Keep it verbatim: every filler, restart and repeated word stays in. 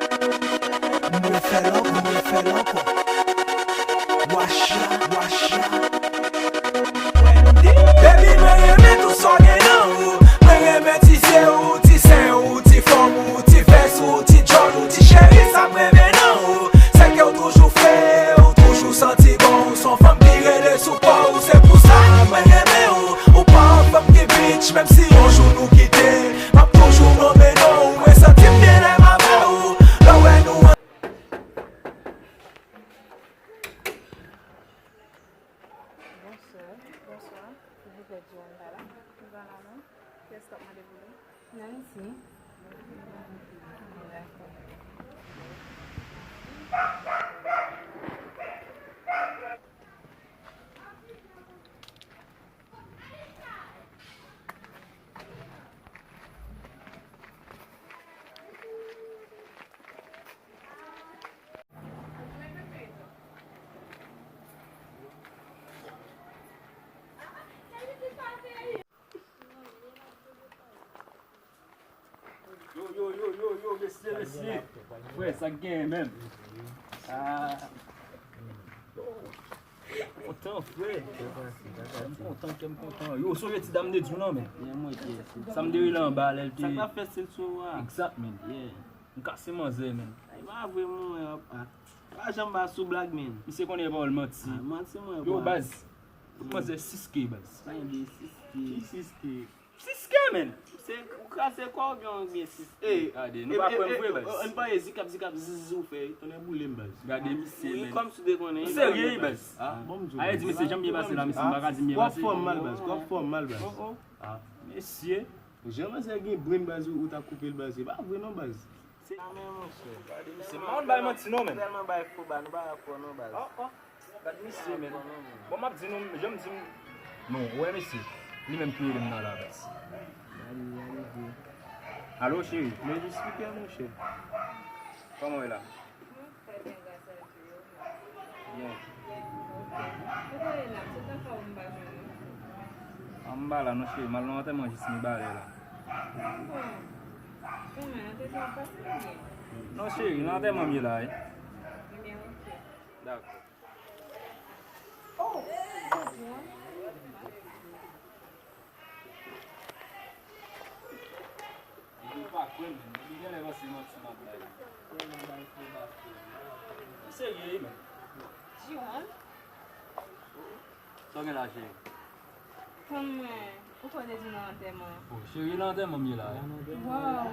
Mwen fè l ankò, mwen fè l ankò. Wacha, wacha. Baby, mwen renmen tout sa w gen nan ou. Mwen renmen ti zye ou, ti sen ou, ti fòm ou, ti vès ou, ti djòl ou, ti cheri sa m renmen nan ou. Se ke w toujou fre, ou toujou santi bon, ou s on fanm ki rele sou kò ou. Se pou sa mwen renmen ou, ou pa yon fanm ki bitch, menm si yon jou nou kite, m ap toujou nonmen non ou. Mwen santi m byen lè m avè ou, lè w wè nou an- Bonswa, bonswa. Silvouplè, Joan pa la? Li pa la non. Kiyès k ap mande pou li? Nancy. Dakò. Yo, yo, yo, yo, yo, mesye, mesye. Frè, sa k genyen menm? Ah. Kontan, frè. Kè m kontan, kè m kontan. Yo, sonje ti dam de di w lan, men. Sa m te rele anba, lè l te. Sa k ap fè stil sou a? Egzat, men. M kase manzè, men. Ay, pa vre, mwen, a, a. Pa janm ba sou blag, men. Misye konnen e pawòl manti. Ah, manti, mwen. Yo, baz. Manzè sis K, baz. Sa yon de sis K. Ki sis K? Sis K, men. Se ou kraze kò oubyen, oubyen sis K? Ey, gade, nou pa kwè m vre, baz. Ann pa ye zikap, zikap, zizi ou fè, tonnè boule m, baz. Gade misye, men. Ou kòmsi w te konnen. Ou serye, baz? Ah, bon, m di w. Aye di misye, jan m byen pase la, misye, m pa ka di m byen pase. Kòk fò m mal, baz. Kòk fò m mal, baz. Oh, oh. Ah, mesye. Jan manzè gen brenn, baz, ou, ou ta koupe l, baz. E pa vre non, baz. Se sa menm, monchè. Gade misye, m pa konn bay manti non, men. Tèlman bay fo ba, nou pa dakò non, baz. Oh, oh. Gade misye, men. Bon, m ap di nou, jan m di nou. Non, ou wè mesye, li menm ki rele m nan la, baz. Alo, cheri. Men jis pike, monchè. Kòman w ye la? Byen. An, m pa la non, cheri, m al nan antèman jis m balè la. Non, cheri, nan antèman m ye la, wi. Dakò. Ou pa kwè m, men. Li genlè panse manti m ap bay. Ou serye wi, men. Jiwon. Sa w gen la, cheri? Tann mwen. Ou kwè w te di nan antèman? Oh, cheri, nan antèman m ye la, wi. Waw.